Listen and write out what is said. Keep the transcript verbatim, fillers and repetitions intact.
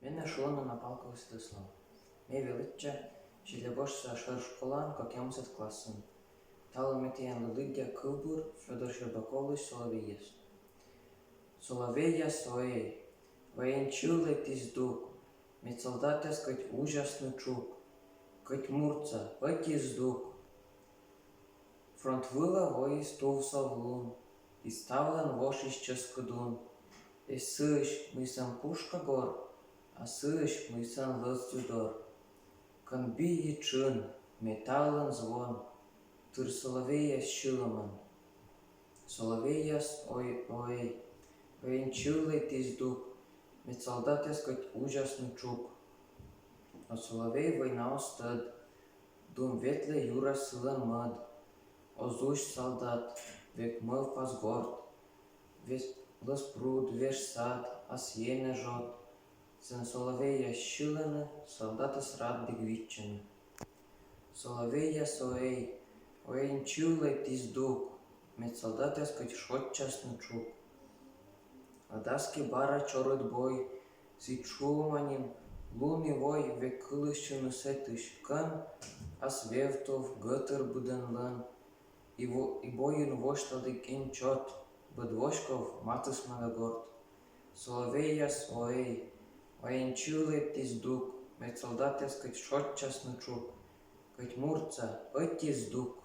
Менӧ шуӧны на палкывсӧ тыслав. Ме велӧдча Челябожса шӧр школаын кӧкъямысӧд классын. Талун ме тіянлы лыддя кывбур Фёдор Щербаковлысь «Соловейяс». Соловейяс оэй, оэн чылӧйтіс здук, мед солдатъяс кӧть узясны тшук, кӧть муртса ӧти здук. Фронт вылӧ воис тувсов лун, и ставлӧн вошйис чӧскыд ун. Эз сыысь, мый сэн пушка гор, а сыысь, мый сэн лӧз дзугдор. Кӧн би и тшын, металлӧн звон, тыр соловейяс сьылӧмӧн. Соловейяс ой, оэй, оэн чылӧйтіс здук, мед солдатъяс кӧть узясны тшук. Но соловей война оз тӧд, дум ветлӧ юрас сылӧн мӧд. Оз узь солдат, век мӧвпас горт. Век лӧз пруд, веж сад, ас енэжот. Сэн соловейяс сьылӧны, солдатъяс раддіг виччӧны. Соловейяс оэй, оэн чылӧйтіс здук, мед солдатъяс кӧть шойччасны тшук. А дас кӧ бара чорыд бой, сідз шуӧма нин, лун и вой век кылісны сэтысь, кӧн ас вевтув гӧтыр быдӧнлӧн, и, во, и бойын восьталігӧн чот, быд воськов матысмӧдӧ горт. Соловейяс оэй, оэн чылӧйтіс здук, мед солдатъяс кӧть шойччасны тшук, кӧть муртса ӧти здук.